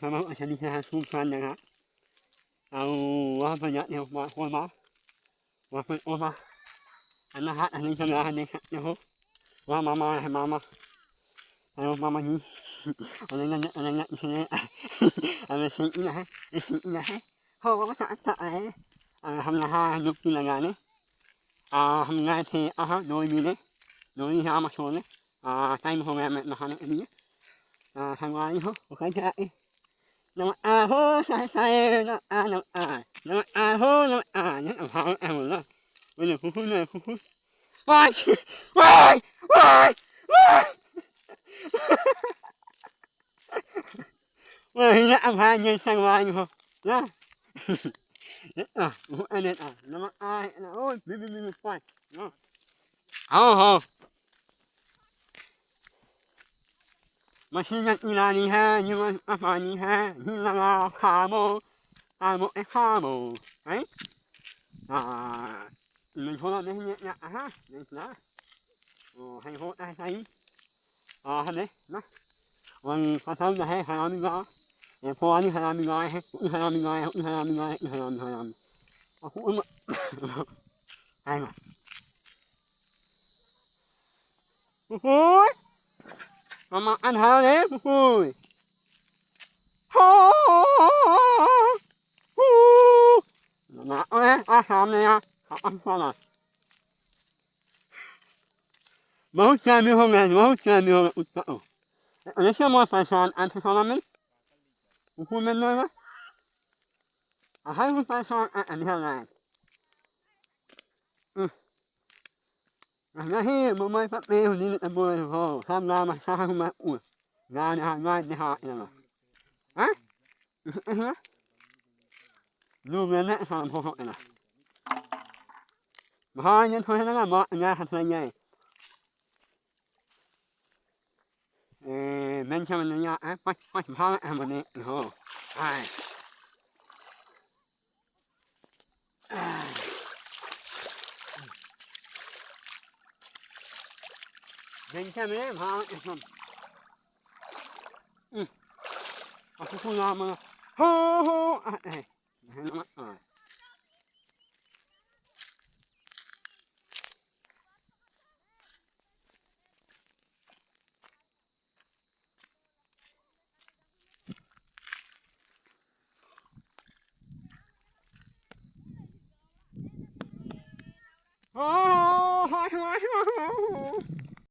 Mama, acha ni ha su fan na ha. Au, wa fa ya ne wa ko ma. Wa fa o ma. Ana ha ani sa na ha ne ha ho. Wa mama, mama. Au mama ni. Ana na, ana na, ana na. Ana si ina ha. Si ina ha. Ho wa sa ta ai. Ana ha na ha no ki na ne. A ha na te a ha no ni ne. No ni ha ma so ne. A tai mo ho me na ha ne ni. A ha wa ni ho. O ka ja e. ນ້ຳອາໂຫ ໃສ່ໆ ນ້ຳອາ ນ້ຳອາ ນ້ຳອາໂຫ ນ້ຳອາ ນ້ຳອາ ເອົາລະ ເບິ່ງເດີ ພຸ້ນໆ ເດີ ພຸ້ນໆ ວ້າຍ ວ້າຍ ວ້າຍ ວ້າຍ ເບິ່ງເດີ ນ້ຳອາ ເຢັນສັງວາຍຢູ່ ນະ ອາ ອັນນັ້ນ ອາ ນ້ຳອາ ໂອ້ຍ ບິບໆ ໄປ ເອົາ ເອົາ ມາຊິຍັງອີລານີແຮ ຢູ່ມາຟານີແຮ ຮີລາລາຄາໂມ ອາໂມເອຄາໂມ ໄຫ ອາ ມັນໂທລະເມຍະຍະອາຮະ ຍັງນະ ໂອ ໄຮໂຮດາໄຊ ອາ ຫັ້ນເດ ນະ ວັນພະເຊົາຈະໃຫ້ຮາລາມິງາ ເອ ພໍນີ້ຮາລາມິງາ ຮາລາມິງາ ຮາລາມິງາ ຮາລາມິງາ ຮາລາມິງາ ອາ ຄູມາ ໄປມາ ໂອ້ໂຫ ມາ ມາ ອັນຫາເດ້ ໂອ້ໂຫ ໂອ້ໂຫ ມາ ເອົາເດ້ ອາຫານເດ້ ອາຫານ Mau cari orang lain, mau cari orang utang. Ada semua pasal anti salamin. Hukum mana? Ahai pasal anti salamin. Hmm. Nah, nahi, mau mai pakai ni, tak boleh. Oh, sama masalah rumah. Uh. Nah, nah, nah, nah, nah. Hah? ລູກແມ່ນແຫຼະ ສາມຄົນເນາະ ມາຫາເງິນເພິ່ນຫັ້ນນະ ມາຫາເງິນໃຫ້ເພິ່ນໃຫຍ່ ເອີ ແມ່ນຊະມັນຍາກ ໄປ ໄປ ພາ ອັນນີ້ ໂອ້ ໄປ ແມ່ນຊະແມ່ນ ພາ ອື ເອົາຜູ້ງາມມາ ໂຫ ໂຫ ອະ ເອີ ໃຫ້ນ້ຳ ອາ